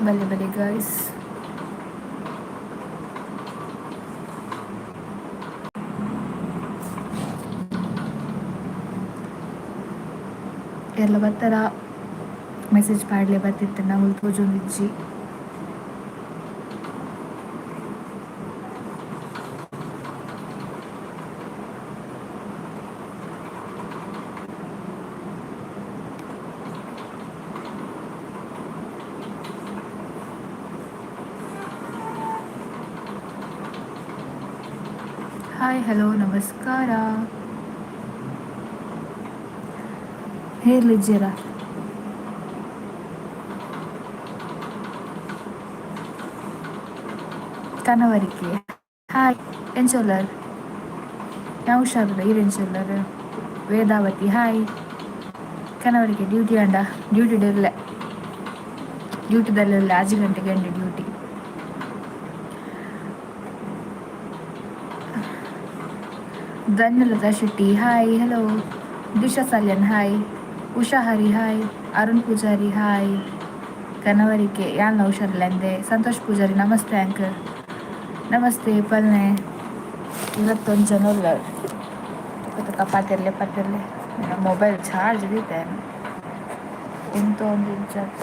ಬಲೆ ಬಲೆ ಗೈಸ್. ಎಲ್ಲ ಬರ್ತಾರ ಮೆಸೇಜ್ ಪಾಡ್ಲೆ ಬರ್ತಿತ್ತು ನಾವು ತೋಜೊಂದಿಜ್ಜಿ. ಹಾಯ್, ಹಲೋ, ನಮಸ್ಕಾರ. ಹೇರ್ಲಿಜ್ಜರ? ಕನವರಿಕೆ ಹಾಯ್. ಎಂಚೊಲ್ಲರ್? ನಾವು ಹುಷಾರಿಲ್ಲ. ಈರ್ ಎಂಚೊಲ್ಲರ್? ವೇದಾವತಿ ಹಾಯ್. ಕನವರಿಕೆ ಡ್ಯೂಟಿ ಅಂಡ? ಡ್ಯೂಟಿ ಇರಲ್ಲ, ಡ್ಯೂಟಿದಲ್ಲೆಲ್ಲ 5 ಗಂಟೆಗೆ ಅಂಡೆ duty. Dhanyalata Shetty hi, hello. Disha Salian hi. Usha Hari hi. Arun Poojary hi. ಕನವರಿಕೆ ಯಾನ್ ಹುಷಾರಿಲ್ಲ ಅಂದೆ. ಸಂತೋಷ್ ಪೂಜಾರಿ ನಮಸ್ತೆ ಅಂಕಲ್. ನಮಸ್ತೆ ಪಲ್ನೆ. ಇವತ್ತೊಂದು ಜನ ಪಾತಿರ್ಲೆ ಪಾತಿರ್ಲೆ. ಮೊಬೈಲ್ ಚಾರ್ಜ್ ಇದೆ ಎಂತ ಒಂದು ಜತ.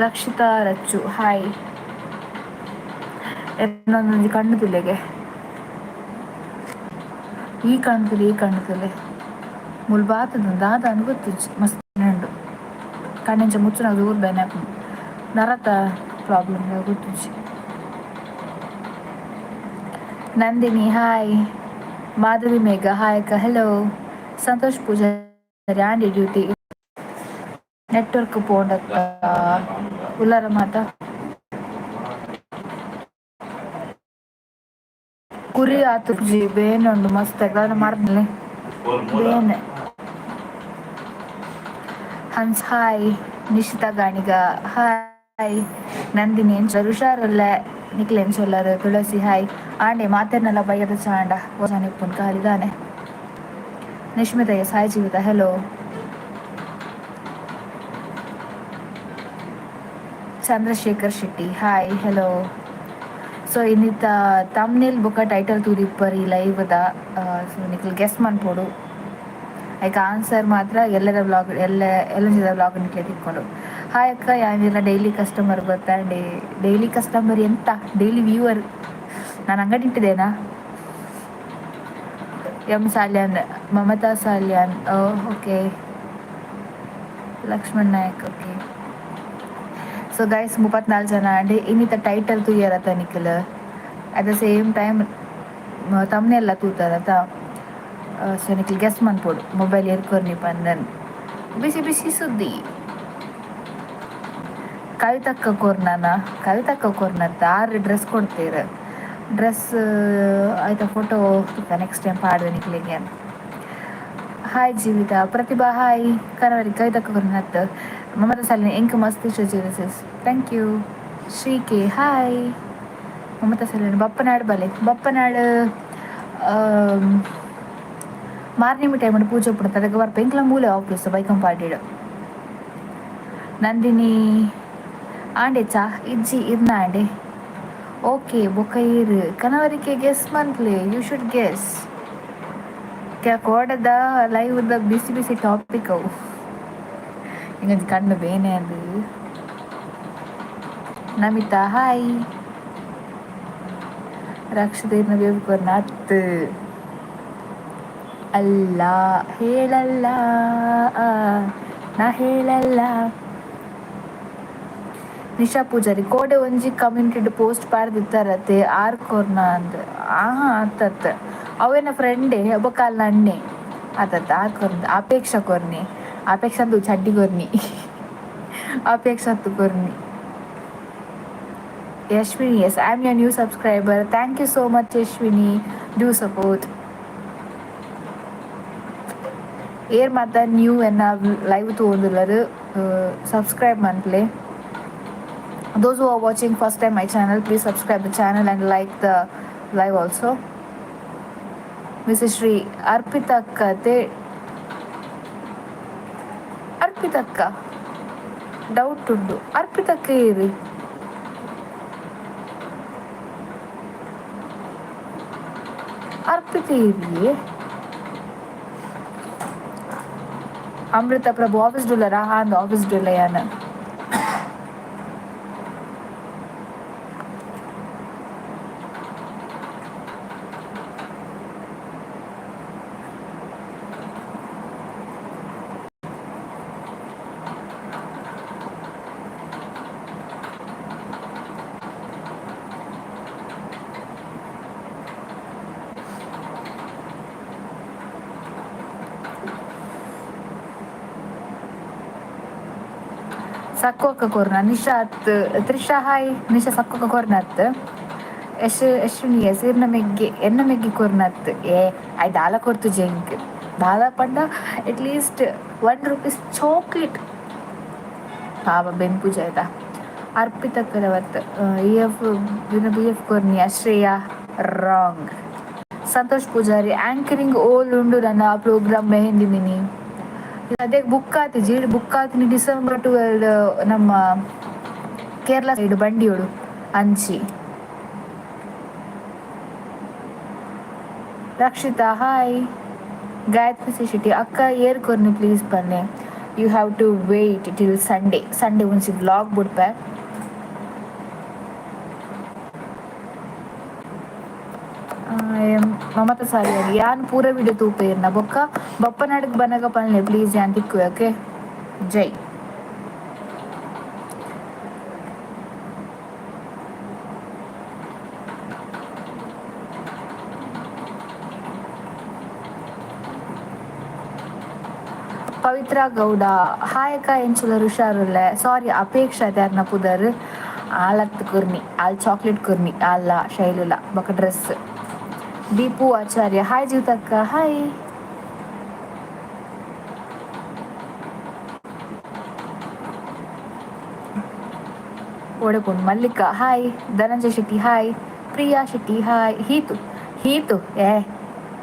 ರಕ್ಷಿತಾ ರಚ್ಚು ಹಾಯ್. എന്നೊಂದೊಂಜಿ ಕಣ್ಣು ತುಲೆಗೆ, ಈ ಕಣ್ಣು ತುಲೆ, ಈ ಕಣ್ಣು ತುಲೆ ಮುಲ್ ಬಾತದ ದಾದ ಅನ್ ಗೊತ್ತುಜ್ಜಿ. ಮಸ್ತ್ ಉಂಡು. ಕಣ್ಣೆಂಚ ಮುಚ್ಚುನ ದೂರ ಬೇನೆ ಆಪುಂಡು. ನರತ ಪ್ರಾಬ್ಲಮ್ ಗೊತ್ತುಜ್ಜಿ. ನಂದಿನಿ ಹಾಯ್. ಮಾಧವಿ ಮೇಘ ಹಾಯ್ ಅಕ್ಕ. ಹಲೋ. ಸಂತೋಷ್ ಪೂಜಾರಿ ಆಂಡಿ ಡ್ಯೂಟಿ. ನೆಟ್ವರ್ಕ್ ಪೋಂಡತ್ತ ಉಲ್ಲರ ಮಾತ. ಕುರಿ ಆತುಜಿ, ಬೇನೆ ಉಂಡು ಮಸ್ತ್. ದಾದ ಮರ್ದ್ಲೆ ಬೇನೆ. ಹನ್ಸ್ ಹಾಯ್. ನಿಶಿತಾ ಗಾಣಿಗ ಹಾಯ್. ನಂದಿನಿ ಎಂಚ? ಹುಷಾರಲ್ಲ. ನಿಕ್ಲೆ ಎಂಚೊಲ್ಲರು? ತುಳಸಿ ಹಾಯ್. ಆಂಡೆ ಮಾತೆರ್ನಲ ಬಯ್ಯದ ಚಾಂಡ ಇಪ್ಪುನ್ ಕಾಲಿದಾನೆ. Nishmitha S hi. Jeevitha hello. Chandrashekar Shetty hi, hello. So ಇನ್ನಿತ thumbnail ಬೊಕ್ಕ ಟೈಟಲ್ ತೂದಿಪ್ಪರ್ ಈ ಲೈವ್ದ. ಸೊ ನಿಕ್ಲ್ ಗೆಸ್ ಮನ್ಪೊಡು. ಐಕ್ ಆನ್ಸರ್ ಮಾತ್ರ ಎಲ್ಲರ ವ್ಲಾಗ್ ಎಲ್ಲ ಎಲ್ಲ ವ್ಲಾಗ್ ನಿಕ್ಲೆ ತಿಕ್ಕೊಂಡು. ಹಾಯ್ ಅಕ್ಕ, ಯಾವೆಲ್ಲ ಡೈಲಿ ಕಸ್ಟಮರ್ ಗೊತ್ತಾಂಡೆ. ಡೈಲಿ ಕಸ್ಟಮರ್ ಎಂತ? Daily viewer. ನಾನು ಅಂಗಡಿ ಇಟ್ಟಿದ್ದೇನಾ? M Salian, Mamata Salian, okay. Lakshman Nayak, okay. So guys, 34 ಜನ ಅಂಡ್ ಇನ್ನಿತ ಟೈಟಲ್ ತೂಯರತ Nikhil, at the same time ತಮ್ನೆಲ್ಲ ತೂತಾರತ. So ನಿಖಲ್ guess ಮನ್ಪೊಡು mobile ಏರ್ಕೊರ್ನಿ ಪಂದನ್. ಬಿಸಿ ಬಿಸಿ ಸುದ್ದಿ. ಕವಿತಕ್ಕ ಕೊರ್ನಾನ? ಕವಿತಕ್ಕ ಕೊರ್ನತ್ತ ಆರು ಡ್ರೆಸ್ ಕೊಡ್ತೀರ. ಡ್ರೆಸ್ ಆಯ್ತಾ? Photo next time ಪಾಡುವೆ ನಿಕ್ಲೆಗೆ. Hi ಜೀವಿತ. ಪ್ರತಿಭಾ ಹಾಯ್. ಕನವರಿ ಕವಿತಕ್ಕ ಕೊರ್ನತ್. ಮಮತಾ ಸಾಲಿನ ಎಂಕ್ ಮಸ್ತ್ ಇಷ್ಟ sis, thank you. Shri K hi. Mamata ಸಾಲಿನ ಬಪ್ಪನಾಡು ಬಲೆ. ಬಪ್ಪನಾಡು ಮಾರ್ನಿಂಗ್ ಟೈಮ್ ಪೂಜೆ ಪುಡ್ತಾರೆ. ಅದಕ್ಕೆ ಬರ್ಪ ಎಂಕ್ಲ ಮೂಲೆ ಆಫೀಸ್ ಬೈಕಂಪಾಡಿಡು. ನಂದಿನಿ ಆಂಡೆ ಚಾ ಇಜ್ಜಿ ಇರ್ನ ಆಂಡೆ. ಓಕೆ. ಬೊಕ್ಕ ಈರು ಕನವರಿಕೆ ಗೆಸ್ ಮನ್ಪ್ಲೆ. You should guess. ಕೋಡದ live the busy busy topic ಅವು. ಇಂಗೊಂಜಿ ಕಣ್ಣು ಬೇನೆ ಅದು. ನಮಿತಾ ಹಾಯ್. ರಕ್ಷಿತ ಬೇಬು ಅತ್ತು ಅಲ್ಲ, ಹೇಳಲ್ಲ ನಾ, ಹೇಳಲ್ಲ. ನಿಶಾ ಪೂಜಾರಿ ಕೋಡೆ ಒಂಜಿ ಕಮ್ಯುನಿಟಿ ಪೋಸ್ಟ್ ಪಾಡ್ದಿತ್ತಾರತ್ತೆ ಆರ್ ಕೊರ್ನ ಅಂದ್. ಆಹಾ, ಆತತ್ ಅವೇನ ಫ್ರೆಂಡೇ ಒಬ್ಬ ಕಾಲ್ ನನ್ನೆ ಆತತ್. ಆರ್ ಕೊರ್ನ? ಅಪೇಕ್ಷಾ ಕೊರ್ನಿ. ಅಪೇಕ್ಷಾ ಅಂದು ಚಡ್ಡಿ ಕೊರ್ನಿ. ಅಪೇಕ್ಷಾ ತು ಕೊರ್ನಿ. Yashwini, yes, I am your new subscriber. Thank you so much, Yashwini. Do support. ಏರ್ ಮಾತ ನ್ಯೂ ಎನ್ನ ಲೈವ್ ತೂವೊಂದುಲ್ಲರು ಸಬ್ಸ್ಕ್ರೈಬ್ ಮನ್ಪುಲೆ. Those who are watching first time my channel, please subscribe the channel and like the live also. Mrs. Shri Arpita Kate. ಅರ್ಪಿತಕ್ಕ doubt ಉಂಡು. ಅರ್ಪಿತಕ್ಕ ಏರು? ಅರ್ಪಿತ ಏರಿಯೇ? ಅಮೃತ ಪ್ರಭು office ಡೂಲರಾ? ಹಾಂದು office ಡೂಲ ಯಾನ್. ಸಕ್ಕೋಕ ಕೊರ್ನ ನಿಶಾ ಅತ್. ತ್ರಿಷಾ ಹಾಯ್. ನಿಶಾ ಸಕ್ಕೋಕ ಕೊರ್ನತ್. ಯಶ್ ಯಶ್ವಿನಿ ಎಸ್ ಇರ್ನ ಮೆಗ್ಗೆ ಎನ್ನ ಮೆಗ್ಗಿ ಕೊರ್ನತ್. ಏ I ದಾಲ ಕೊರ್ತು ಜೆಂಕ್ ದಾಲ ಪಂಡ at least 1 rupees chocolate ಪಾಪ ಬೆನ್ಪುಜ ಆಯ್ತಾ. ಅರ್ಪಿತ ಕರವತ್ E F B F ಕೊರ್ನಿ. Ashreya wrong. Santosh Poojary anchoring ಓಲ್ ಉಂಡು ನನ್ನ ಪ್ರೋಗ್ರಾಮ್ ಮೆಹಂದಿ ಮಿನಿ. ಅದೇ ಬುಕ್ ಆತಿಜಿ. ಬುಕ್ ಆತಿನಿ ಡಿಸೆಂಬರ್ 12 ನಮ್ಮ ಕೇರಳ ಸೈಡ್ ಬಂಡಿಯೋಡು ಅಂಚಿ. ರಕ್ಷಿತಾ ಹಾಯ್. ಗಾಯತ್ರಿ ಸಿ ಶೆಟ್ಟಿ ಅಕ್ಕ ಏರ್ ಕೊರ್ನಿ ಪ್ಲೀಸ್ ಪನ್ನೆ. You have to wait till Sunday. Sunday ಒಂಜಿ ವ್ಲಾಗ್ ಬುಡ್ಪೆ. ಮಮತಾ ಸಾರಿ ಯಾನ್ ಪೂರ ವಿಡಿಯೋ ತೂಪೇರ್ನ ಬೊಕ್ಕ ಬಪ್ಪನಾಡಿಗೆ ಬನ್ನಗ ಪನ್ಲೆ ಪ್ಲೀಸ್ ಯಾನ್ ತಿಕ್ಕುವೆ. ಓಕೆ ಜೈ. ಪವಿತ್ರ ಗೌಡ ಹಾಯ್ ಅಕ್ಕ ಎಂಚುಲರ್ ಹುಷಾರುಲ್ಲೆ. ಸಾರಿ ಅಪೇಕ್ಷಾ ತ್ಯಾರ್ನ ಪುದರ್ ಆಲತ್ ಕುರ್ನಿ ಆಲ್ ಚಾಕ್ಲೇಟ್ ಕುರ್ನಿ ಆಲ್ಲ ಶೈಲುಲ ಬೊಕ ಡ್ರೆಸ್. ದೀಪು ಆಚಾರ್ಯ ಹಾಯ್ ಜೀವಿತಕ್ಕ ಹಾಯ್. ಓಡಪುಂಡು. Mallika hi. Dhananjaya Shetty hi. Priya Shetty hi. Heetu Heetu ಏ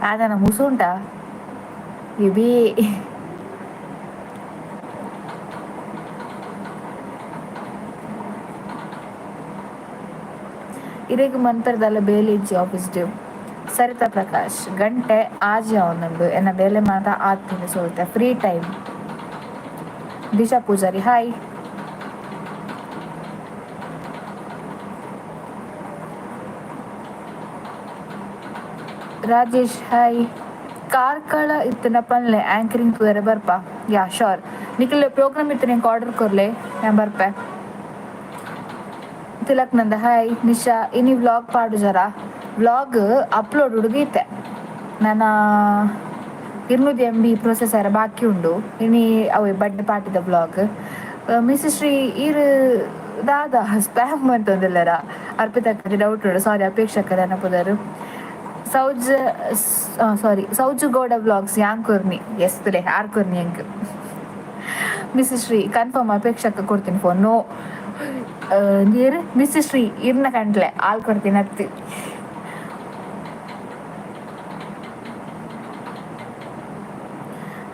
ಆದನ ಮುಸುಂಟ ಇಬಿ. ಇರೆಗ್ ಮನ್ಪೆರ್ದಲ್ಲ ಬೇಲೆ ಇಜ್ಜಿ ಆಫೀಸ್ ಡ್. ಸರಿತಾ ಪ್ರಕಾಶ್ ಗಂಟೆ ಆಜಿ ಆವೊಂದುಂಡು ಎನ್ನ ಬೇಲೆ ಮಾತ ಆತ್ಂಡ್ ಸೋಲ್ತೆ free time. Disha Poojary hi. Rajesh hi. Karkala ಇತ್ತಿನ ಪನ್ಲೆ ಆಂಕರಿಂಗ್ ತೂಯರೆ ಬರ್ಪ. Yeah sure. ನಿಕಲೆ ಪ್ರೋಗ್ರಾಮ್ ಇತ್ತಿನ ಎಂಕ್ ಆರ್ಡರ್ ಕೊರ್ಲೆ ಯಾನ್ ಬರ್ಪೆ. ತಿಲಕ್ ನಂದ ಹಾಯ್. ನಿಶಾ ಇನಿ ವ್ಲಾಗ್ ಪಾಡು ಜರ. ವ್ಲಾಗ್ ಅಪ್ಲೋಡ್ ಹುಡುಗೀತೆ ನನ್ನ 200 MB processor ಬಾಕಿ ಉಂಡು. ಇನಿ ಅವೆ ಬಡ್ಡೆ ಪಾಟಿದ ವ್ಲಾಗ್. ಮಿಸ್ ಶ್ರೀ ಈರ್ ದಾದಾ ಸ್ಪ್ಯಾಮ್ ಮಂತೊಂದುಲ್ಲೆರ? ಅರ್ಪಿತ ಡೌಟ್ ಉಂಡು. ಸಾರಿ ಅಪೇಕ್ಷಾ ಅಕ್ಕ ಪುದರ್. ಸೌಜ್ ಸಾರಿ ಸೌಜು ಗೌಡ ವ್ಲಾಗ್ಸ್ ಯಾನ್ ಕೊರ್ನಿ ಎಸ್ ತುಲೆ ಆರ್ ಕೊರ್ನಿ ಎಂಕ್. ಮಿಸ್ ಶ್ರೀ ಕನ್ಫರ್ಮ್ ಅಪೇಕ್ಷಕ್ಕ ಕೊಡ್ತೀನಿ ಫೋನ್. ನೋ ನೀರು ಮಿಸ್ ಶ್ರೀ ಇರ್ನ ಕಂಟ್ಲೆ ಆಲ್ ಕೊಡ್ತೀನಿ ಅತ್ತಿ.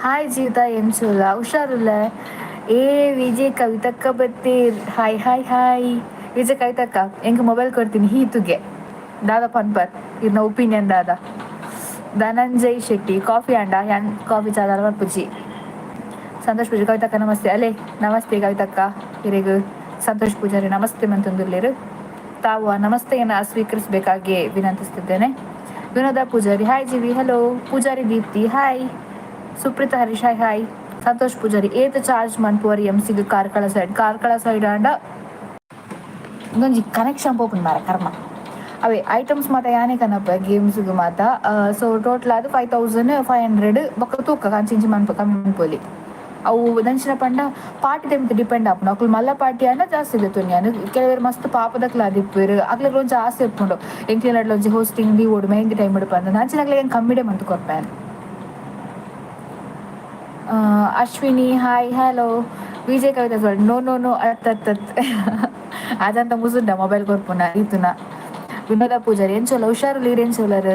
ಹಾಯ್ ಜೀವಿತಾ ಎಂಚುಲ್ಲ ಹುಷಾರುಲ್ಲ. ಏ Vijay ಕವಿತಕ್ಕ ಬತ್ತೀರ್. Hi hi hi Vijay ಕವಿತಕ್ಕ ಎಂಕ್ ಮೊಬೈಲ್ ಕೊಡ್ತೀನಿ ಹೀತುಗೆ ದಾದಾ ಪನ್ಪರ್ ಇರ್ನ ಒಪಿನಿಯನ್ ದಾದಾ. ಧನಂಜಯ್ ಶೆಟ್ಟಿ ಕಾಫಿ ಅಂಡ ಯಾನ್ ಕಾಫಿ ಚಾದಾರ ಪುಜಿ. ಸಂತೋಷ್ ಪೂಜಾರಿ ಕವಿತಕ್ಕ ನಮಸ್ತೆ. ಅಲೇ ನಮಸ್ತೆ ಕವಿತಕ್ಕ. ಇರೆಗ್ ಸಂತೋಷ್ ಪೂಜಾರಿ ನಮಸ್ತೆ ಮಂತೊಂದುಲ್ಲೆರ್. ತಾವು ಆ ನಮಸ್ತೆಯನ್ನು ಸ್ವೀಕರಿಸಬೇಕಾಗಿ ವಿನಂತಿಸುತ್ತಿದ್ದೇನೆ. ವಿನೋದ ಪೂಜಾರಿ ಹಾಯ್ ಜಿವಿ hello. Poojary Deepti hi. Supreetha Harish hi hi. Santosh Poojary ಏತ್ ಚಾರ್ಜ್ ಮನ್ಪುವರ್ ಎಮ್ ಸಿಗ್ ಕಾರ್ಕಳ ಸೈಡ್? ಕಾರ್ಕಳ ಸೈಡ್ ಆಂಡ ಒಂಜಿ ಕನೆಕ್ಷನ್ ಪೋಪುಂಡು ಮಾರೆ ಕರ್ಮ. ಅವೇ ಐಟಮ್ಸ್ ಮಾತ ಯಾನೇ ಕನಪ ಗೇಮ್ಸ್ಗ್ ಮಾತ. ಸೊ ಟೋಟಲ್ ಆದ್ 5500 ಬೊಕ್ಕ ತೂಕ ಅಂಚಿ ಇಂಚಿ ಮನ್ಪ ಕಮ್ಮಿ ಮನ್ಪೊಲಿ. ಅವು ದಂಚಿನ ಪಂಡ ಪಾರ್ಟಿ ಮಿತ್ತ್ ಡಿಪೆಂಡ್ ಆಪುಂಡು. ಅಕುಲು ಮಲ್ಲ ಪಾರ್ಟಿ ಆಂಡ ಜಾಸ್ತಿ ದೆತ್ತೊನಿ ಯಾನ್. ಕೆಲವೆರ್ ಮಸ್ತ್ ಪಾಪದಕ್ಲ್ ಆದಿಪ್ಪುವೆರ್ ಅಕ್ಲೆಗ್ ಒಂಜಿ ಆಸೆ ಇಪ್ಪುಂಡು ಎಂಕ್ಲೆನ ಒಂಜಿ ಹೋಸ್ಟಿಂಗ್ ದೀವೊಡು ಮೆಹಂದಿ ಟೈಮ್ ಡ್ ಪಂದ್. ಅಂಚಿನಕ್ಲೆಗ್ ಯಾನ್ ಕಮ್ಮಿಡೆ ಮಂತ್ ಕೊರ್ಪೆ. Ashwini hi hello. Vijay Kavita no no no ಅತ್ ಅತ್ ಅತ್ ಅದಂತ ಮುಸುಂಡ ಮೊಬೈಲ್ ಕೊರ್ಪುನ ಈತುನ. ವಿನೋದ ಪೂಜಾರಿ ಎಂಚೊಲ ಹುಷಾರುಲ್ಲ. ಈರ್ ಎಂಚೊಲರ್?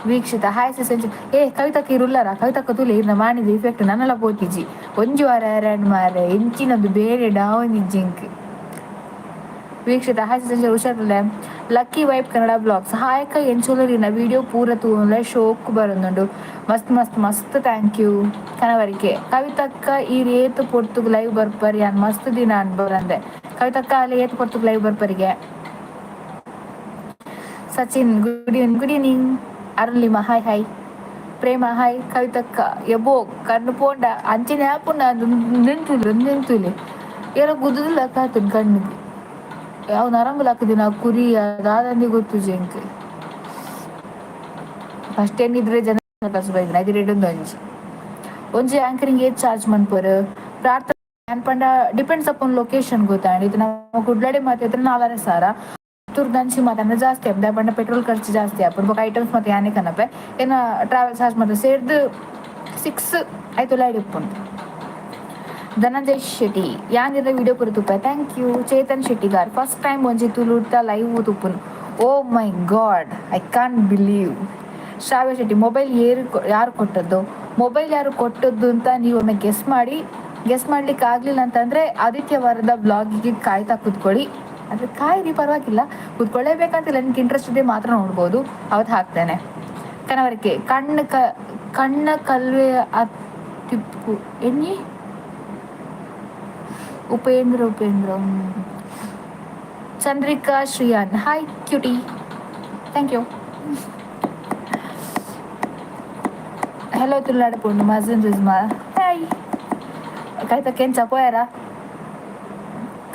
Veekshita hi sis. ಏ ಕವಿತಕ್ಕ ಇರುಲ್ಲರ? ಕವಿತಕ್ಕ ತೂಲೆ, ಇರ್ನ ಮಾಣಿದ ಇಫೆಕ್ಟ್ ನನ್ನಲ ಪೋತಿಜಿ. ಒಂಜಿ ವಾರ ಎರಡು ಮಾರೆ ಎಂಚಿನದು ಬೇರೆ ಡಾವೊಂದಿಜ್ಜಿ ಎಂಕ್. ವೀಕ್ಷಿತ ಹಾಯ್ ಸಿಸ್, ಹುಷಾರಿಲ್ಲ. Lucky vibe Kannada blogs, hi ಅಕ್ಕ, ಎಂಚೊಲ್ಲರಿನ? ವಿಡಿಯೋ ಪೂರ ತೂವೊಂದುಲ್ಲೆ, ಶೋಕ್ ಬರೊಂದುಂಡು. ಮಸ್ತ್ ಮಸ್ತ್ ಮಸ್ತ್ thank you. ಕನವರಿಕೆ, ಕವಿತಕ್ಕ ಈರ್ ಏತ್ ಪೊರ್ತುಗು ಲೈವ್ ಬರ್ಪರ್? ಯಾನ್ ಮಸ್ತ್ ದಿನ ಆಂಡ್ ಬರಂದೆ. ಕವಿತಕ್ಕ ಅಲ್ಲಿ ಏತ್ ಪೊರ್ತುಗು ಲೈವ್ ಬರ್ಪರಿಗೆ? Sachin, good evening, good evening. Arunlima, hi hi. Prema, hi. ಕವಿತಕ್ಕ ಎಬೋ ಕಣ್ಣು ಪೋಂಡ ಅಂಚನೆ ಆಪುಂಡ. ನಿಂತುಲೆ ನಿಂತುಲೆ, ಏರೋ ಗುದ್ದುದಿಲ್ಲ ಕಾತುನ್ ಕಣ್ಣಿಗೆ. ಯಾವ ನರಂಬುಲು ಹಾಕುದಿನ ಕುರಿ ದಾದಂದಿ ಗೊತ್ತುಜಿ ಎಂಕ್. ಫಸ್ಟ್ ಏನಿದ್ರೆ ಜನ ಬೈದಿನ ಐದು ರೇಟ್ ಒಂಜಿ ಒಂಜಿ ಆಂಕರಿಂಗ್ ಏತ್ ಚಾರ್ಜ್ ಮನ್ಪುರು ಪ್ರಾರ್ಥನೆ ಪಂಡ depends upon location ಗೊತ್ತಾಂಡ್. ಇದು ನಮ್ಮ ಕುಡ್ಲಡೆ ಮಾತಾಡಿದ್ರೆ 4,500. ಪುತ್ತೂರ್ದಂಚಿ ಮಾತಾಡ ಜಾಸ್ತಿ ಆಪುಂಡು, ಪಂಡ ಪೆಟ್ರೋಲ್ ಖರ್ಚು ಜಾಸ್ತಿ ಆಪುಂಡು. ಬೊಕ ಐಟಮ್ಸ್ ಮತ್ತೆ ಯಾನೆ ಕನಪೆ ಏನ ಟ್ರಾವೆಲ್ ಚಾರ್ಜ್ ಮಾತ ಸೇರ್ದು 6 ಐತುಲ ಇಪ್ಪುಂಡು. ಧನಂಜಯ್ ಶೆಟ್ಟಿ, ಯಾನಿರ ವಿಡಿಯೋ ಪೂರ ತೂಪೆ, thank you. Chetan Shettigar, first time ಒಂಜಿ ತುಳುಟ ಲೈವ್ ತುಪ್ಪುನು. Oh my god, I can't believe. Shravya Shetty, mobile ಏರು ಯಾರು ಕೊಟ್ಟದ್ದು? ಮೊಬೈಲ್ ಯಾರು ಕೊಟ್ಟದ್ದು ಅಂತ ನೀವೊಮ್ಮೆ ಗೆಸ್ ಮಾಡಿ. ಗೆಸ್ ಮಾಡ್ಲಿಕ್ಕೆ ಆಗ್ಲಿಲ್ಲ ಅಂತಂದ್ರೆ ಆದಿತ್ಯವಾರದ ವ್ಲಾಗಿಗೆ ಕಾಯ್ತಾ ಕೂತ್ಕೊಳ್ಳಿ. ಅಂದರೆ ಕಾಯಿರಿ, ಪರವಾಗಿಲ್ಲ, ಕೂತ್ಕೊಳ್ಳೇಬೇಕಂತಿಲ್ಲ. ನಿಮ್ಗೆ ಇಂಟ್ರೆಸ್ಟ್ ಇದೆ ಮಾತ್ರ ನೋಡ್ಬೋದು. ಅವತ್ತು ಹಾಕ್ತೇನೆ. ಕನವರಿಕೆ, ಕಣ್ಣು ಕ ಕಣ್ಣ ಕಲ್ವೆ ಅತ್ತಿಪ್ಪು ಎಣ್ಣಿ. Upendra, Upendra. Chandrika Shriyan, hi cutie, thank you. Hello Tulunadu ಪೊಣ್ಣು ಮಜನ್ ರಿಜ್ಮಾ, ಹಾಯ್. ಕವಿತಕ್ಕ ಎಂಚ ಪೋಯಾರ?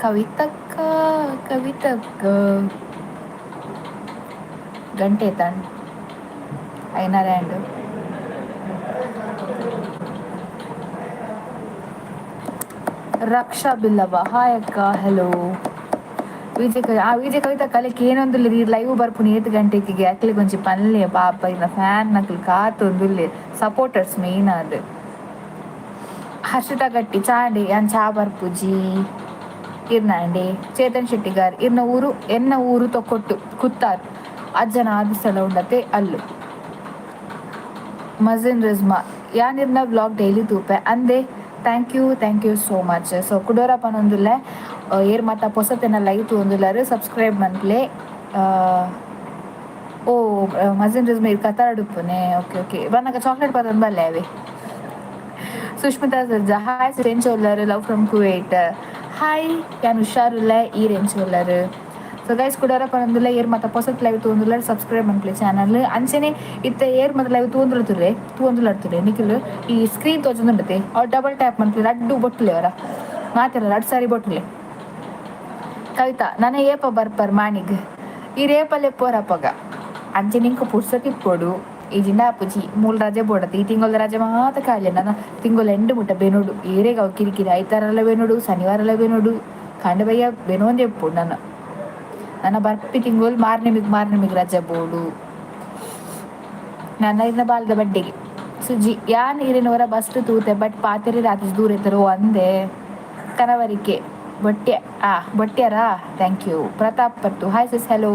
ಕವಿತಕ್ಕ, ಕವಿತಕ್ಕ, ಗಂಟೆ ತಾಂಡ್ ಐನಾರೆ ಆಂಡ್. ರಕ್ಷಾ ಬಿಲ್ಲವ, ಹಾಯ್ ಅಕ್ಕ, ಹಲೋ. ವಿಜಯ್, ಆ ವಿಜಯ್, ಕವಿತಾ ಕಲಿಕ್ ಏನೊಂದುಲ್ಲೆರ್? ಈ ಲೈವ್ ಬರ್ಪುನಿ ಏತ್ ಗಂಟೆಗೆ? ಅಕ್ಲೆಗ್ ಒಂಜಿ ಪನ್ಲೆ ಪಾಪ, ಇರ್ನ ಫ್ಯಾನ್ ನಕುಲು ಕಾತೊಂದುಲ್ಲೆರ್, ಸಪೋರ್ಟರ್ಸ್ ಮೇನ್ ಆದ್. ಹರ್ಷಿತಾ ಗಟ್ಟಿ, ಚಾಂಡಿ ಯಾನ್ ಚಾ ಬರ್ಪುಜಿ ಇರ್ನಾಂಡಿ. ಚೇತನ್ ಶೆಟ್ಟಿಗಾರ್, ಇರ್ನ ಊರು? ಎನ್ನ ಊರು ತೊಕ್ಕೊಟ್ಟು ಕುತ್ತಾರು, ಅಜ್ಜನ ಆದಿಸ್ಥಳ ಉಂಡತೆ ಅಲ್ಲು. ಮಜಿನ್ ರಿಜ್ಮಾ, ಯಾನಿರ್ನ ವ್ಲಾಗ್ ಡೈಲಿ ತೂಪೆ ಅಂದೆ, thank you, thank you so much. So ಕುಡೋರ ಪನೊಂದುಲ್ಲೆ, ಏರ್ ಮಾತ ಪೊಸತೆನ ಲೈವ್ ತೂವೊಂದುಲ್ಲೆರ್, ಸಬ್ಸ್ಕ್ರೈಬ್ ಮನ್ಪುಲೆ. ಓ ಮಜಿನ್ ರಿಜ್ಮಾ, ಇರ್ ಕತಾರ್ಡ್ ಉಪ್ಪುನೆ. ಓಕೆ ಓಕೆ, ಬನ್ನಗ ಚಾಕ್ಲೇಟ್ ಪತೊಂದು ಬಲ್ಲೆ ಅವೆ. ಸುಷ್ಮಿತಾ ಸರ್ಜಾ, ಹಾಯ್ ಎಂಚ ಉಲ್ಲರ್? Love from Kuwait. Hi, ಯಾನ್ ಹುಷಾರುಲ್ಲೆ, ಈರ್ ಎಂಚ ಉಲ್ಲರ್? ಸೊ ಗೈಸ್, ಕುಡೋರ ಪನೊಂದುಲ್ಲೆ, ಏರ್ ಮಾತ ಪೊಸತ್ ಲೈವ್ ತೂವೊಂದುಲ್ಲೆರ್, ಸಬ್ಸ್ಕ್ರೈಬ್ ಮನ್ಪುಲೆ ಚಾನಲ್. ಅಂಚನೆ ಇತ್ತೆ ಏರ್ ಮಾತ ಲೈವ್ ತೂವೊಂದುಲ್ಲತುಲೆ ತೂವೊಂದುಲ್ಲರ್ತುಲೆ, ನಿಕುಲು ಈ ಸ್ಕ್ರೀನ್ ತೋಜೊಂದುಂಡತೆ, ಅವು ಡಬಲ್ ಟ್ಯಾಪ್ ಮನ್ಪುಲೆ. ರಡ್ಡು ಬೊಟ್ಟುಲೆ ಅವರ ಮಾತೆರ ರಡ್ಡು ಸಾರಿ ಬೊಟ್ಟುಲೆ. ಕವಿತಾ, ನನ ಏಪ ಬರ್ಪರ್ ಮಾಣಿಗ್? ಈ ರೇಪಲೆ ಪೋರಪಗ ಅಂಚೆ ನಿಂಕ್ ಪುರ್ಸೊತ್ತು ಇಪ್ಪೊಡು. ಇಜಿಂಡ ಆಪುಜಿ. ಮೂಲು ರಜೆ ಬೋಡತ್ತೆ. ಈ ತಿಂಗೊಲ್ದ ರಜೆ ಮಾತ ಖಾಲಿ. ನನ ತಿಂಗೊಲ್ ಎಂಡ್ ಮುಟ್ಟ ಬೆನೊಡು. ಏರೆಗ್ ಅವು ಕಿರಿಕಿರಿ? ಐತಾರಲ ಬೆನೊಡು, ಶನಿವಾರಲ ಬೆನೊಡು, ಕಾಂಡೆ ಬಯ್ಯ ಬೆನೊಂದೇ ಇಪ್ಪೊಡು. ನನ್ನ ನನ್ನ ಬರ್ಪಿ ತಿಂಗೊಲ್ ಮಾರ್ನೆಮಿಗ್ ಮಾರ್ನೆಮಿಗ್ ರಜೆ ಬೋಡು ನನ್ನ ಇರ್ನ ಬಾಲ್ದ ಬಡ್ಡೆಗೆ. ಸುಜಿ, ಯಾನ್ ಇರೆನವರ ಬಸ್ಟ್ ತೂತೆ, ಬಟ್ ಪಾತೆರೆ ರಾತ್ರಿ ದೂರ ಇತ್ತರು ಅಂದೆ. ಕನವರಿಕೆ, ಬೊಟ್ಟೆ ಆ ಬೊಟ್ಟ್ಯಾರಾ? Thank you. Pratap ಪಟ್ಟು, hi sis, hello.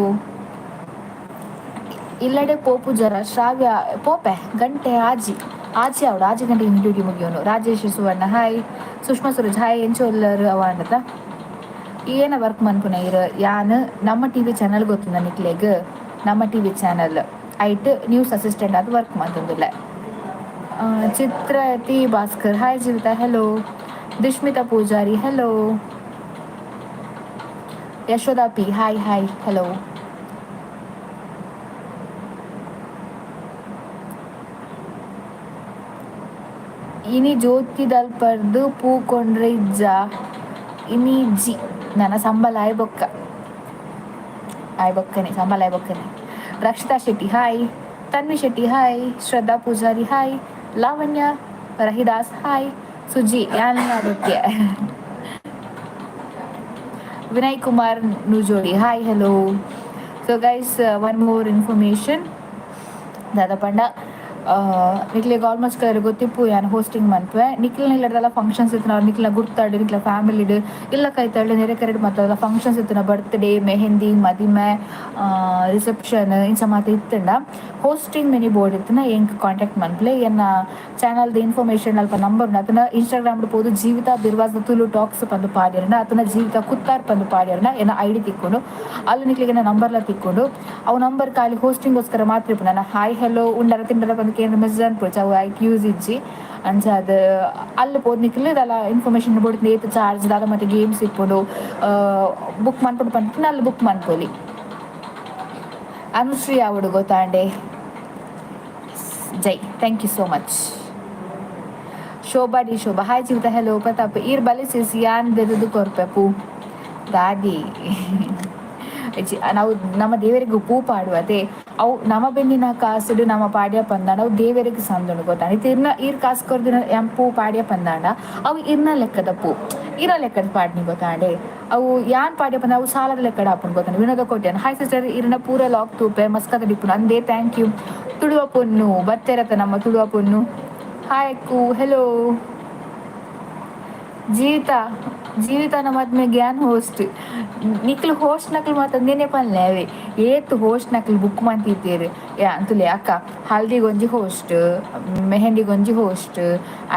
ಇಲ್ಲಡೆ ಪೋಪು ಜರ ಶ್ರಾವ್ಯ ಪೋಪೆ ಗಂಟೆ ಆಜಿ ಆಜಿ ಅವಡು ಆಜಿ ಗಂಟೆ ಡ್ಯೂಟಿ ಮುಗಿಯೋನು. ರಾಜೇಶ್ ಸುವರ್ಣ, ಹಾಯ್. ಸುಷ್ಮಾ ಸುರಜ್, ಹಾಯ್. ಎಂಚ ಉಲ್ಲರ್ ಅವಾಂಡತ? ಏನ ವರ್ಕ್ ಮನ್ಪುನ ಇರು? ಯಾನ್ ನಮ್ಮ ಟಿವಿ ಚಾನಲ್ ಗೊತ್ತುಂದ ನಿಕ್ಲೆಗ್? ನಮ್ಮ ಟಿವಿ ಚಾನಲ್ ಐಟ್ ನ್ಯೂಸ್ ಅಸಿಸ್ಟೆಂಟ್ ಆದ್ ವರ್ಕ್ ಮಂತೊಂದುಲ್ಲೆ. ಚಿತ್ರತಿ Bhaskar, hi Jeevitha, hello. Dishmitha Pujari, hello. Yashoda P, hi hi, hello. ಇನಿ ಜ್ಯೋತಿದಲ್ಪರ್ದು ಪೂ ಕೊಂಡ್ರೆ ಇಜ್ಜ? ಇನಿ ಇಜ್ಜಿ. ನನ್ನ ಸಂಬಳ ಆಯ್ ಬೊಕ್ಕ, ಆಯ್ ಬೊಕ್ಕನೆ ಸಂಬಳ ಆಯ್ ಬೊಕ್ಕನೆ. ರಕ್ಷಿತಾ ಶೆಟ್ಟಿ, ಹಾಯ್. ತನ್ವಿ ಶೆಟ್ಟಿ, ಹಾಯ್. ಶ್ರದ್ಧಾ ಪೂಜಾರಿ, ಹಾಯ್. ಲಾವಣ್ಯ ರಹಿದಾಸ್, ಹಾಯ್. ಸುಜಿ, ಯಾನ್ ಬೊಕ್ಕೆ. Vinay Kumar ನುಜೋಡಿ, hi, hello. So guys, one more information ದಾದ ಪಂಡ ನಿಕ್ಲೆಗ್ ಆಲ್ಮೋಸ್ಟ್ ಕೆಲವೆರ್ ಗೊತ್ತಿಪ್ಪು ಯಾನ್ ಹೋಸ್ಟಿಂಗ್ ಮನ್ಪುವೆ. ನಿಕ್ಲೆನ ಇಲ್ಲಡ್ದಲ ಫಂಕ್ಷನ್ಸ್ ಇತ್ತ್ಂಡ ನಿಕ್ಲೆನ ಗುರ್ತಾಡ್ ನಿಕ್ಲೆನ ಫ್ಯಾಮಿಲಿಡ್ ಇಲ್ಲ ಕೈತಲ್ಡ್ ನೆರೆ ಕರೆಡ್ ಮಾತ ಫಂಕ್ಷನ್ಸ್ ಇತ್ತ್ಂಡ ಬರ್ತ್ಡೇ, ಮೆಹಂದಿ, ಮದಿಮೆ, ರಿಸೆಪ್ಷನ್ ಇಂಚ ಮಾತ ಇತ್ತ್ಂಡ ಹೋಸ್ಟಿಂಗ್ ಮಿನಿ ಬೋರ್ಡ್ ಇತ್ತ್ಂಡ ಎಂಕ್ ಕಾಂಟ್ಯಾಕ್ಟ್ ಮನ್ಪುಲೆ. ಎನ್ನ ಚಾನಲ್ದ ಇನ್ಫಾರ್ಮೇಶನ್ ಅಲ್ಪ ನಂಬರ್ ಉಂಡು. ಅತ್ತ್ಂಡ ಇನ್ಸ್ಟಾಗ್ರಾಮ್ ಡ್ ಪೋದು ಜೀವಿತಾ ಬಿರ್ವಾಸ್ ತುಳು ಟಾಕ್ಸ್ ಪಂದ್ ಪಾಡ್ಯರ್ಂಡ ಅತ್ತ್ಂಡ ಜೀವಿತಾ ಕುತ್ತಾರ್ ಪಂದ್ ಪಾಡ್ಯರ್ಂಡ ಎನ್ನ ಐಡಿ ತಿಕ್ಕುಂಡು. ಅಲ್ ನಿಕ್ಲೆಗ್ ಎನ್ನ ನಂಬರ್ಲ ತಿಕ್ಕುಂಡು. ಅವು ನಂಬರ್ ಕಾಲಿ ಹೋಸ್ಟಿಂಗ್ ಗೋಸ್ಕರ ಮಾತ್ರ ಇಪ್ಪುಂಡು. ನನ ಹಾಯ್ ಹೆಲೋ ಉಂಡರ ತಿಂಡರ ಪಂದ್ ಕೇಂಡ ಮೆಸೇಜ್ ಅನ್ಪೊಡ್ಚಿ ಅವು ಐಕ್ ಯೂಸ್ ಇಜ್ಜಿ. ಅಂಚಾದ್ ಅಲ್ಲ್ ಪೋದು ನಿಕ್ಲ್ ದಾಲ ಇನ್ಫಾರ್ಮೇಶನ್ ಬೋಡಿತ್ತ್ಂಡ ಏತ್ ಚಾರ್ಜ್ ದಾದ ಮಾತ ಗೇಮ್ಸ್ ಇಪ್ಪುಂಡು ಬುಕ್ ಮನ್ಪೊಡು ಪಂದ್ ಅಲ್ಲ್ ಬುಕ್ ಮನ್ಪೊಲಿ. ಅನುಶ್ರೀ ಆವೊಡು ಗೊತ್ತಾಂಡೆ. ಜೈ thank you so much. Shobha D Shobha hi Jeevitha hello Pratap ಈರ್ ಬಲೆ ಸಿಸ್ ಯಾನ್ ದೆತ್ತ್ದ್ ಕೊರ್ಪೆ ಪೂ ದಾದಿ ನಾವು ನಮ್ಮ ದೇವರಿಗೆ ಪೂ ಪಾಡುವತೆ ಅವು ನಮ ಬೆಂದಿನ ಕಾಸುಡು ನಮ ಪಾಡ್ಯ ಪಂದಾಂಡ ಅವು ದೇವರಿಗೆ ಸಂದುಂಡು ಗೊತ್ತಾ. ಇತ್ತೆ ಇರ್ನ ಈರ್ ಕಾಸು ಕೊರ್ದಿನ ಯಾನ್ ಪೂ ಪಾಡ್ಯ ಪಂದಾಂಡ ಅವು ಇರ್ನ ಲೆಕ್ಕದ ಪೂ ಇರ್ನ ಲೆಕ್ಕದ ಪಾಡ್ನಿ ಗೊತ್ತಾಂಡೆ. ಅವು ಯಾನ್ ಪಾಡ್ಯ ಪಂಡ ಅವು ಸಾಲದ ಲೆಕ್ಕಡ್ ಆಪುಂಡು ಗೊತ್ತಾಂಡೆ. ವಿನೋದ ಕೋಟ್ಯಾನ್ ಹಾಯ್ ಸಿಸ್ಟರ್ ಇರ್ನ ಪೂರ ಲಾಗ್ ತೂಪೆ ಮಸ್ಕತ್ ಇಪ್ಪುನು ಅಂದೇ thank you. Tuluva ಪೊನ್ನು ಬತ್ತೆರತ ನಮ್ಮ ತುಳುವ ಪೊನ್ನು ಹಾಯ್ ಅಕ್ಕು ಹೆಲೋ. ಜೀವಿತ ಜೀವಿತನ ಮದ್ಮೆಗ್ ಯಾನ್ ಹೋಸ್ಟ್ ನಿಕ್ಲು ಹೋಸ್ಟ್ ನಕ್ಲು ಮಾತ ನೆನೆ ಪನ್ಲೆ ಅವೇ ಏತ್ ಹೋಸ್ಟ್ ನಕ್ಲು ಬುಕ್ ಮಂತಿತ್ತೆರ್ ಅಂತುಲೆ ಅಕ್ಕ ಹಲ್ದಿಗೊಂಜಿ ಹೋಸ್ಟ್ ಮೆಹಂದಿಗೊಂಜಿ ಹೋಸ್ಟ್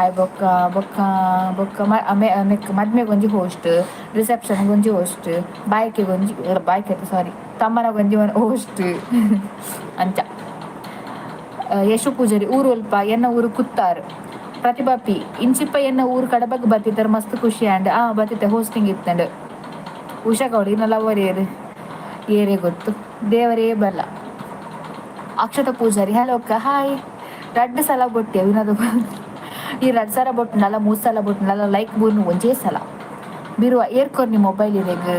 ಆಯ್ ಬೊಕ್ಕ ಬೊಕ್ಕ ಬೊಕ್ಕ ಮದ್ಮೆಗೊಂಜಿ ಹೋಸ್ಟ್ ರಿಸೆಪ್ಷನ್ಗೊಂಜಿ ಹೋಸ್ಟ್ ಬಾಯ್ಕೆಗೊಂಜಿ ಬಾಯ್ಕೆ ಸಾರಿ ತಮ್ಮನಗೊಂಜಿ ಹೋಸ್ಟ್ ಅಂಚ. ಯಶು ಪೂಜಾರಿ ಊರು ಒಲ್ಪ ಎನ್ನ ಊರು ಕುತ್ತಾರ್. ಪ್ರತಿಭಾ ಪಿ ಇಂಚಿಪ್ಪ ಎನ್ನ ಊರು ಕಡಬಗ್ ಬತ್ತಿತ್ತರ್ ಮಸ್ತ್ ಖುಷಿ ಆಂಡ್. ಆ ಬತ್ತಿತ್ತೆ ಹೋಸ್ಟಿಂಗ್ ಇತ್ತಂಡ್. ಉಷಾ ಗೌಡ ಇನ್ನ ಲವರ್ ಏರ್ ಏರೇ ಗೊತ್ತು ದೇವರೇ ಬಲ್ಲ. ಅಕ್ಷತಾ ಪೂಜಾರಿ ಹಲೋ ಅಕ್ಕ ಹಾಯ್. ರಡ್ಡ್ ಸಲ ಬೊಟ್ಟೆ ವಿನೋದ ಈ ರಡ್ಡ್ ಸಲ ಬೊಟ್ಟುನಲ್ಲ ಮೂರು ಸಲ ಬೊಟ್ಟುನಲ್ಲ ಲೈಕ್ ಬೂರ್ನು ಒಂಜೇ ಸಲ ಬಿರುವ ಏರ್ಕೊರ್ನಿ ಮೊಬೈಲ್ ಇರೆಗ್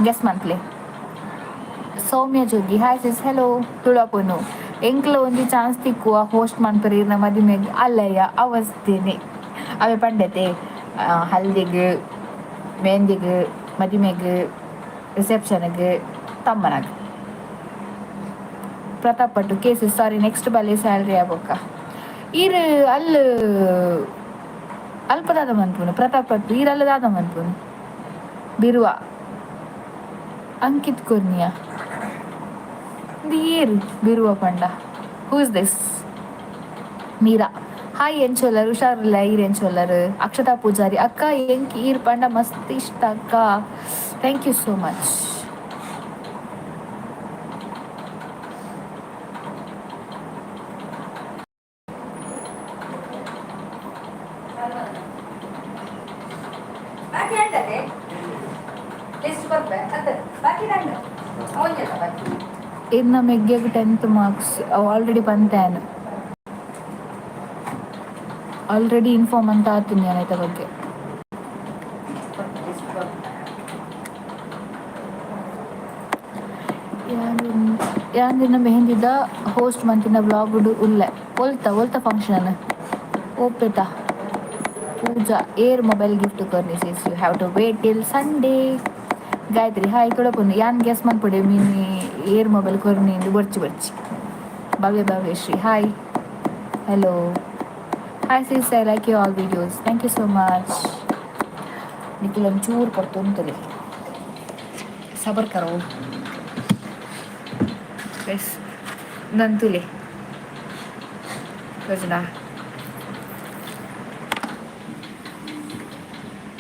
ಗೆಸ್ ಮನ್ಪ್ಲೆ. ಸೌಮ್ಯ ಜೋಗಿ ಹಾಯ್ ಸಿಸ್ ಹೆಲೋ. ತುಳುವ ಪೊನ್ನು ಎಂಕ್ಲ ಒಂಜಿ ಚಾನ್ಸ್ ತಿಕ್ಕುವ ಹೋಸ್ಟ್ ಮನ್ಪೆರೆ ಇರ್ನ ಮದಿಮೆಗ್ ಅಲ್ಲಯ್ಯ ಅವಸ್ಥೆನೆ ಅವೆ ಪಂಡತೆ ಹಲ್ದಿಗ್ ಮೆಹಂದಿಗ್ ಮದಿಮೆಗ್ ರಿಸೆಪ್ಷನ್ಗ್ ತಮ್ಮನಗ್. ಪ್ರತಾಪ್ ಪಟ್ಟು ಕೇಸ್ ಸಾರಿ ನೆಕ್ಸ್ಟ್ ಬಲೆ ಸ್ಯಾಲ್ರಿ ಆಬೊಕ್ಕ ಈರ್ ಅಲ್ಲ್ ಅಲ್ಪ ದಾದ ಮನ್ಪುನು ಪ್ರತಾಪ್ ಪಟ್ಟು ಈರ್ ಅಲ್ಲ ದಾದ ಮನ್ಪುನು ಬಿರುವ ಅಂಕಿತ್ ಕೊರ್ನಿಯಾ ಏರ್ ಬಿರುವ ಪಂಡ who is this. Meera hi ಎಂಚೊಲ್ಲರ್ ಹುಷಾರಿಲ್ಲ ಈರ್ ಎಂಚೊಲ್ಲರ್. ಅಕ್ಷತಾ ಪೂಜಾರಿ ಅಕ್ಕ ಎಂಕ್ ಈರ್ ಪಂಡ ಮಸ್ತ್ ಇಷ್ಟ ಅಕ್ಕ thank you so much. ಬಾಕಿ ಅಂಡತೆ ಲಿಸ್ಟ್ ಕೊರ್ಪೆ ಅತ್ತ ಬಾಕಿ ದಂಡ ಒಂಜೆತ ಬಾಕಿ. ಇರ್ನ ಮೆಗ್ಗೆಗ್ 10th marks already ಪಂತೆ ಆಲ್ರೆಡಿ ಇನ್ಫಾರ್ಮ್ ಅಂತ ಆತೀನಿ ನಾನು ಐತ ಬಗ್ಗೆ. ಲಿಸ್ಟ್ ಕೊರ್ಪೆ. ಯಾನ್ ನಿನ್ನ ಮೆಹಂದಿದ ಹೋಸ್ಟ್ ಮಂತಿನ ವ್ಲಾಗ್ ಉಲ್ಲೆ ಒಲ್ತ ಒಲ್ತ ಫಂಕ್ಷನ್ ಓಪೆತ. ಪೂಜಾ ಏರ್ ಮೊಬೈಲ್ ಗಿಫ್ಟ್ ಕೊರ್ನಿ sis you have to wait till Sunday. Gayatri hi ತುಳಪೊನ್ನು ಯಾನ್ ಗೆಸ್ ಮನ್ಪೊಡೆ ಮಿನಿ ಏರ್ ಮೊಬೈಲ್ ಕೊರ್ನಿ ಇಂದು ಬೊರ್ಚಿ ಬೊರ್ಚಿ. Bhavya Bhavyashree hi hello hi sis I like you all videos thank you so much. Nikhil ಒಂಚೂರು ಪೊರ್ತುಂತುಲೆ ಸಬರ್ ಕರೋ ಎಸ್ ನಂತುಲೆ ಯೋಜನಾ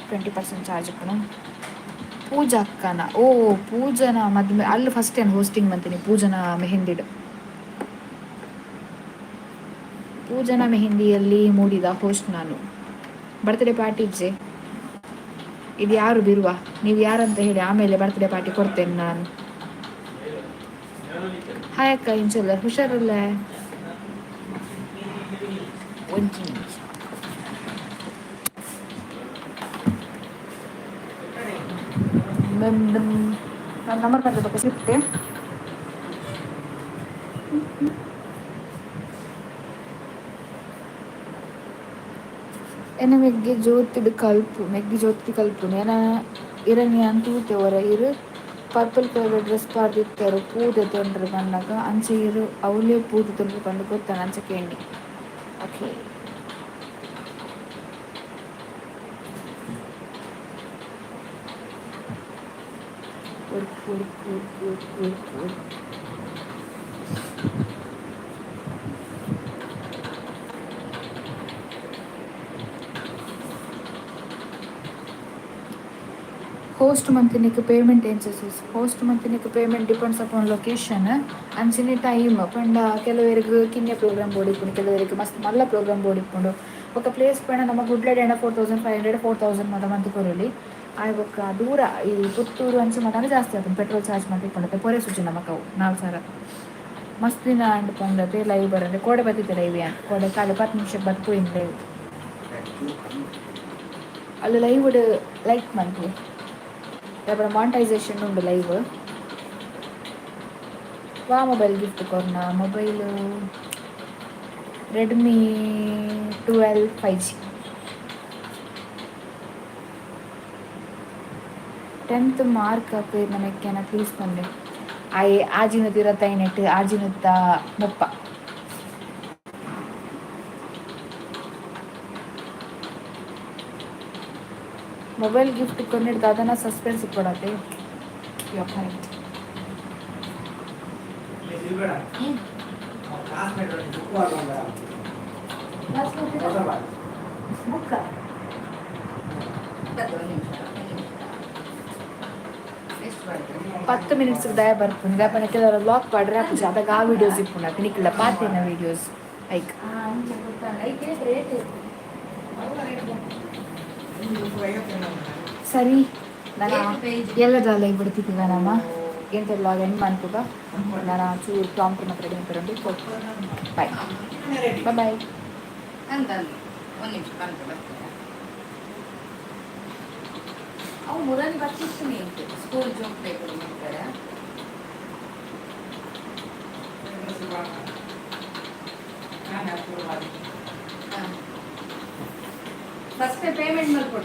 20% ಚಾರ್ಜ್ ಇಪ್ಪುನು. ಪೂಜಾ ಅಕ್ಕನ ಓ ಪೂಜನ ಮದ್ಮೆ ಅಲ್ಲಿ ಫಸ್ಟ್ ಏನು ಹೋಸ್ಟಿಂಗ್ ಮಂತೀನಿ ಪೂಜನ ಮೆಹಂದಿಡ್. ಪೂಜನ ಮೆಹಂದಿಯಲ್ಲಿ ಮೂಡಿದ ಹೋಸ್ಟ್ ನಾನು. ಬರ್ತ್ಡೇ ಪಾರ್ಟಿ ಇಜ್ಜೆ ಇದು ಯಾರು ಬಿರುವ ನೀವು ಯಾರಂತ ಹೇಳಿ ಆಮೇಲೆ ಬರ್ತ್ಡೇ ಪಾರ್ಟಿ ಕೊಡ್ತೇನೆ ನಾನು. ಹಾಯ್ ಅಕ್ಕ ಇಂಚಲ್ಲ ಹುಷಾರಲ್ಲ ಒಂಜಿ ನಿಮಿಷ. ನನ್ನ ನಂಬರ್ ಬರಬೇಕು ಸಿಕ್ತೆ. ಎನ್ನ ಮೆಗ್ಗೆ ಜ್ಯೋತಿಡ್ ಕಲ್ಪು ಮೆಗ್ಗಿ ಜ್ಯೋತಿ ಕಲ್ಪುನು ಎನ ಇರನಿ ಯಾನ್ ತೂತೆ ಒರ ಇರ್ ಪರ್ಪಲ್ ಕಲರ್ ಡ್ರೆಸ್ ಪಾಡ್ದಿತ್ತೆರ್ ಪೂ ದೆತೊಂಡ್ರು ಪನ್ನಗ ಅಂಚ ಇರ್ ಅವ್ಲೇ ಪೂ ದೆತೊಂಡ್ರು ಪಂದ್ ಗೊತ್ತಾಂಡ್ ಅಂಚ ಕೇಂಡಿ. Okay, work work work work work work. Host ಮಂತಿನಿಕ್ payment ಎಂಚ? ಹೋಸ್ಟ್ ಮಂತಿನಿಕ್ ಪೇಮೆಂಟ್ ಡಿಪೆಂಡ್ಸ್ ಅಪಾನ್ ಲೊಕೇಶನ್ ಅಂಚನೆ ಟೈಮ್. ಪಂಡ ಕೆಲವರಿಗೆ ಕಿನ್ಯ ಪ್ರೋಗ್ರಾಮ್ ಬೋಡಿಪ್ಪುಂಡು, ಕೆಲವರಿಗೆ ಮಸ್ತ್ ಮಲ್ಲ ಪ್ರೋಗ್ರಾಮ್ ಬೋಡಿಪ್ಪುಂಡು. ಬೊಕ್ಕ ಪ್ಲೇಸ್ ಪಂಡ ನಮ್ಮ ಕುಡ್ಲಡ್ ಆಂಡ 4500, 4000 ಮಾತ ಮಂತ್ ಕೊರೊಲಿ. ಆಯ್ ಬೊಕ್ಕ ದೂರ ಈ ಪುತ್ತೂರು ಅಂಚ ಮಾತ ಜಾಸ್ತಿ ಆಪುಂಡು. ಪೆಟ್ರೋಲ್ ಚಾರ್ಜ್ ಮಾತ ಇಪ್ಪುಂಡು. ಪೊರೆ ಸೂಚನೆ ನಮಕ್ ಅವು 4000. ಮಸ್ತ್ ದಿನ ಆಂಡ್ ಪಂಡತೆ ಲೈವ್ ಬರಂದೆ. ಕೋಡೆ ಬತ್ತಿತ್ತೆ ಲೈವ್ ಯಾನ್. ಕೋಡೆ ಕಾಲಿ 10 ನಿಮಿಷಕ್ಕೆ ಬತ್ತು ಪೋಯಿನ್ ಲೈವ್. ಅಲ್ಲಿ ಲೈವ್ ಲೈಕ್ ಮನ್ಪುಲೆ. ದಾಯೆ ಮಾನಿಟೈಸೇಷನ್ ಉಂಡು ಲೈವ್. ವಾ ಮೊಬೈಲ್ ಗಿಫ್ಟ್ ಕೊರ್ನ? Mobile Redmi 12 5G. 10th mark ನಮಕ್ಕೆನ ಪ್ಲೀಸ್ ಪನ್ಲೆ. ಆಯೆ 625, 630. ಮೊಬೈಲ್ ಗಿಫ್ಟ್ ಕೊರ್ನೆಡ್ ದಾದನ ಸಸ್ಪೆನ್ಸ್ ಇಪ್ಪೊಡತೆ. You correct. Classmate book book. ಒಂದು ನಿಮಿಷ, ಒಂದು ನಿಮಿಷ. ಎಷ್ಟು ಬರ್ತದೆ? 10 ಮಿನಿಟ್ಸ್ ದಯ ಬರ್ಪುಂಡು. ದಾಯೆ ಕೆಲವರ ಬ್ಲಾಕ್ ಪಾಡ್ರೆ ಆಪುಜಿ. ಅದಾಗ ಆ ವೀಡಿಯೋಸ್ ಇಪ್ಪುಂಡು ಅತ್ತ ನಿಕ್ಲ ಪಾತೆನ ವೀಡಿಯೋಸ್ ಐಕ್. ಹಾಂ, ಅಂಚೆ ಗೊತ್ತಲ್ಲ. ಐಕೆ ರೇಟ್. ಸರಿ, ನಾನು ಏತ್ page? ಎಲ್ಲದ ಲೈವ್ ಬಿಡ್ತಿದ್ದೀವ ನಮ್ಮ ಎಂತ ವ್ಲಾಗ್ ಎಂಡ್ ಮನ್ಪುಗ. ನಾನು ಚೂರು ಪ್ರಾಂಪ್ಟ್ ಮಾತ್ರ ರೆಡಿ ಮಾಡ್ಕೊಂಡು. Bye bye bye. ಅಂದ ಒಂದು ನಿಮಿಷ, ಬಂತು ಬರ್ತದೆ. ಅವು ಮುರನಿ ಬತ್ತಿತ್ತು ನಿಂತು ಸ್ಕೂಲ್ ಜೋಕ್ ಪೇಪರ್ ಮಾಡ್ತಾರೆ. ಹಾಂ, ಫಸ್ಟ್ ಪೇಮೆಂಟ್ ಮಾಡ್ಕೊಡ್ತಾರೆ.